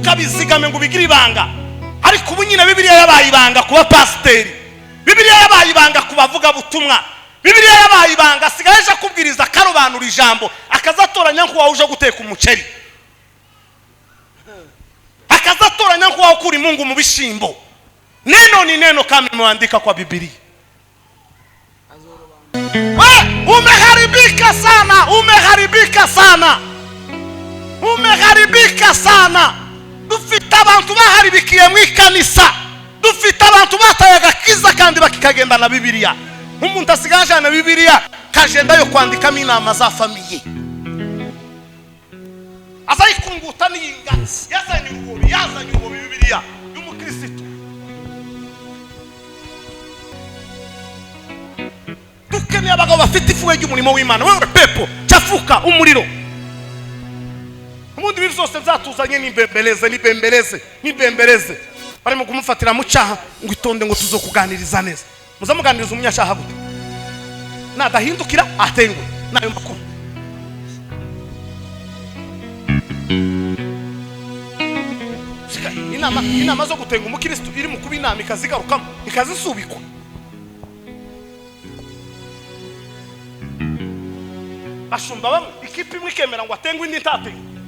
Ntukabizigame ngo ubigire ibanga. Ariko ubu nyine Bibiliya yabaye ibanga kuba pasiteri, Bibiliya yabaye ibanga ku bavugabutumwa, Bibiliya yabaye ibanga. Asigaye aje akubwiriza akarobanura ijambo, akazatoranya nk'uwawe uje guteka umuceri, akazatoranya nk'uwawe ukura imungu mu bishimbo. Neno ni neno kama imeandika kwa Bibilia. We, umeharibika sana, umeharibika sana, umeharibika sana. Dufite abantu baharibikiye mu ikanisa, dufite abantu bataye agakiza kandi bakikagenda na Bibiliya. Nk'umuntu asigaye ajana Bibiliya kajenda yo kwandikamo inama za famille, azayikunguta n'iyinga. Yazanye urubobi, yazanye urubobi Bibiliya y'umukirisitu. Dukeneye abagabo bafite ifuhe ry'umurimo w'Imana. Wewe pepo chafuka umuriro. Ubundi ibi byose byatuzanye n'imbembeleze, n'imbembeleze, n'imbembeleze. Barimo kumufatira mu cyaha ngo itonde, ngo tuzokuganiriza neza. Muzamuganiriza umunyacyaha gute? Nadahindukira atengwe n'ayo makuru. Inama zo gutenga umukirisitu iri mu kuba inama ikazigarukamo ikazisubikwa. Bashumba bamwe ikipe imwe ikemera ngo atengwe indi ntatengwe.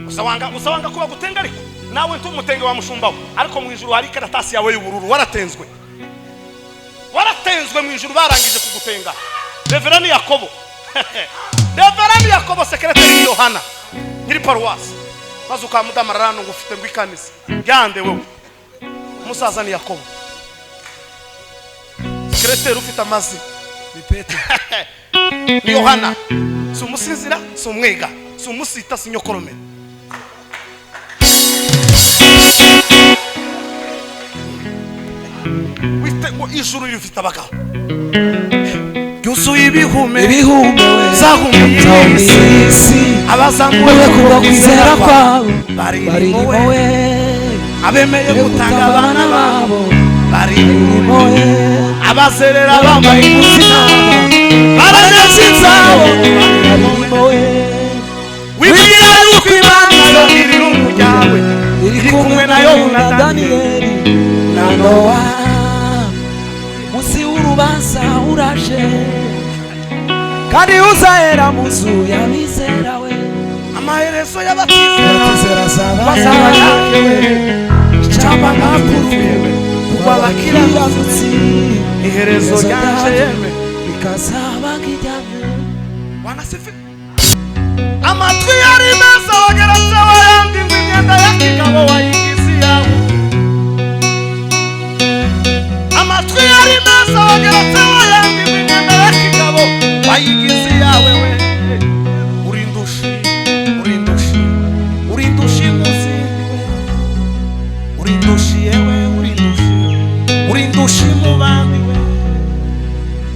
Usawanga kuba gutenga, ariko nawe ntumutenge wa mushumba we. Ariko mu ijuru hari ikaratasi yawe y'ubururu, waratenzwe, waratenzwe mu ijuru, barangije kugutenga. Reverend Yakobo, Reverend Yakobo sekretari Yohana nyiri paruwasi, maze ukamudamarara ngo ufite ngo ikanisa yande wewe. Umusaza ni Yakobo sekretari ufite amazi ni Petero ni Yohana. Si umusinzira, si umwega, si umusita, si nyokorome. Wite ngo ijuru rifite abagabo ryuzuye ibihume, ibihume we zahumiye isi, abazamuye kubwo kwizera kwabo baririmo baririmo we, we, abemeye gutanga abana babo baririmo baririmo we, abazerera bambaye ubuzima baranyasi zabo baririmo we, wibwira yuko Imana yo iri ryawe iri kumwe na Yobu na Daniyeli na Nowa. Munsi w'urubanza uraje, kandi uzahera mu nzu y'abizera we. Amaherezo y'abatizera Abatizera azaba bazaba yakewe icamba nk'apfuye kuko abakiranutsi abakiranutsi iherezo ryanje yeme rikazaba nk'ijyanye. Wanasifi amatwi yari meza wageretse wayandi ngo imyenda ya kigabo wayigize iyawe. Amatwi yari meza wageretse wayandi ngo imyenda ya kigabo wayigize iyawe we. Urindushi, urindushi, urindushi muzindi we, urindushi yewe, urindushi, urindushi